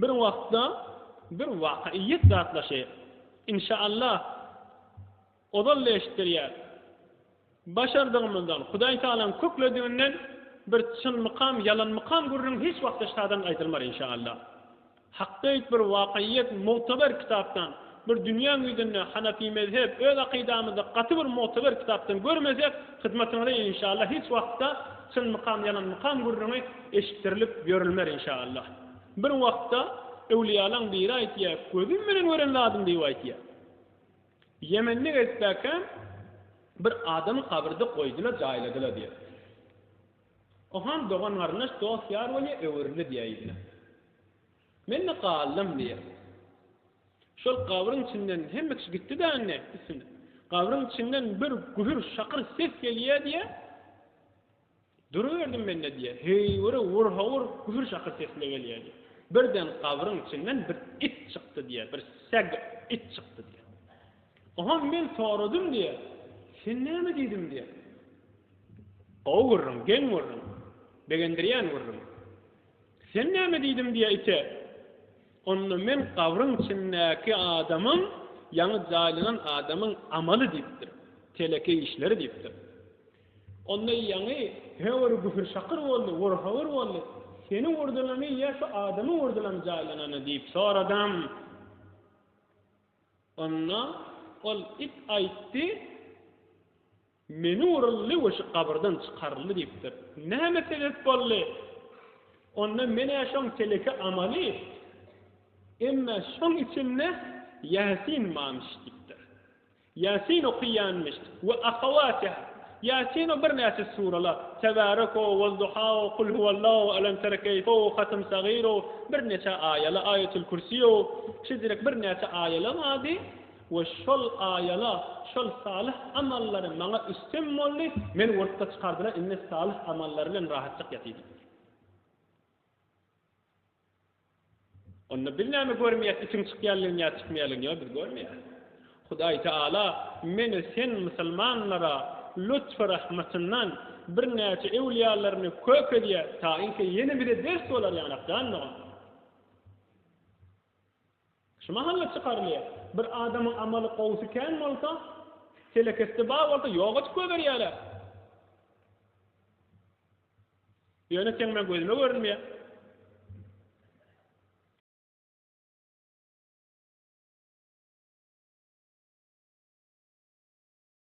Bir wagtda bir wakaýyýet zatlaşy. Inşaallah ozal-da eşitdirýär. Başardygymyzdan, Hudaý Tagalaň köklediginden bir çynmykam, ýalanmykam gürrüň hiç wagtda şadan aýdylmar inşaallah. Hakda aýt bir wakaýyýet mugtaber kitapdan, bir dünýäň ýüzünde Hanafi mezhep öz akydamyzda gaty bir mugtaber kitapdan görmesek hyzmatyňyza inşaallah hiç wagtda çynmykam ýalanmykam gürrüňi eşitdirilip ýörülmer inşaallah. Bir wagtda öwliýalaň biri aýtýar gözüm bilen gören zadym diýip aýtýar. Ýemende gezipkäm bir adamy gabyrda goýdular jaýladylar diýýär. Oham dogan garyndaş dost ýar bolýa öwrüldi diýýär yzyna. Men-de galdym diýýär. Şol gabryň içinden hemme kişi gitdi-dä indi üstüne. Gabryň içinden bir gühür şakyr ses gelýär diýýär. Duruberdim men-de diýýär. Heýwere wur-hawur gühür şakyr sesle gelýär diýýär. Birden gabryň içinden bir it çykdy diýýär. Bir säg it çykdy diýýär. Oham men soradym diýýär. Sen näme diýdim diýýär. Gowy gürrüň, geň gürrüň. Begendirýän gürrüň. Sen näme diýdim diýýär ite. Onda men gabryň içindäki adamyň, ýaňy jaýlanan adamyň amaly diýipdir. Teleke işleri diýipdir. Onda ýaňy höwür gühür-şakyr boldy, wur-hawur boldy. Seni urdulamy ýa şu adamy urdulamy jaýlanany diýip soradam. Onda ol it aýtdy, Meni uruldy we şu gabyrdan çykaryldy diýipdir. Näme sebäp boldy? Onda men-ä şoň teleke amaly, emme şoň içinde Ýasin barmyş diýipdir. Ýasin okaýanmyş we ahawatiha. Ýasin o birnäçe suralar, Tebarek o, Wezduha o, Kul huwallah o, Elem tere keýfe o, Hatym sagyr o, birnäçe aýala, Aýetül Kürsi o, şeýdirek birnäçe aýala bardy we şol aýala, şol salyh amallary maňa üstem boldy, meni urup-da çykardylar, indi salyh amallary bilen rahatjyk ýatyr diýipdir. Onda biz näme görmeýäs itiň çykýanlygyny ýa çykmaýanlygyny ýok biz görmeýäs. Hudaý Teala meni sen musulmanlara lutfy rahmatyndan birnäçe öwlýalaryny kök edýär tainki ýene bize ders bolar ýanak jan dogan. Şu mahalla çykarylýar. Bir adamyň amaly gowusy kän bolsa, telekesi bar bolsa ýoga çykyp goýberýärler. Ýöne seň meň gözüme görünmeýär.